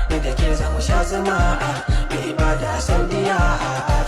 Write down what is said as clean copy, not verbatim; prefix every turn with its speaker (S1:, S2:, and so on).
S1: Ni da ke za mu sha zama, mu ibada a Saudiya.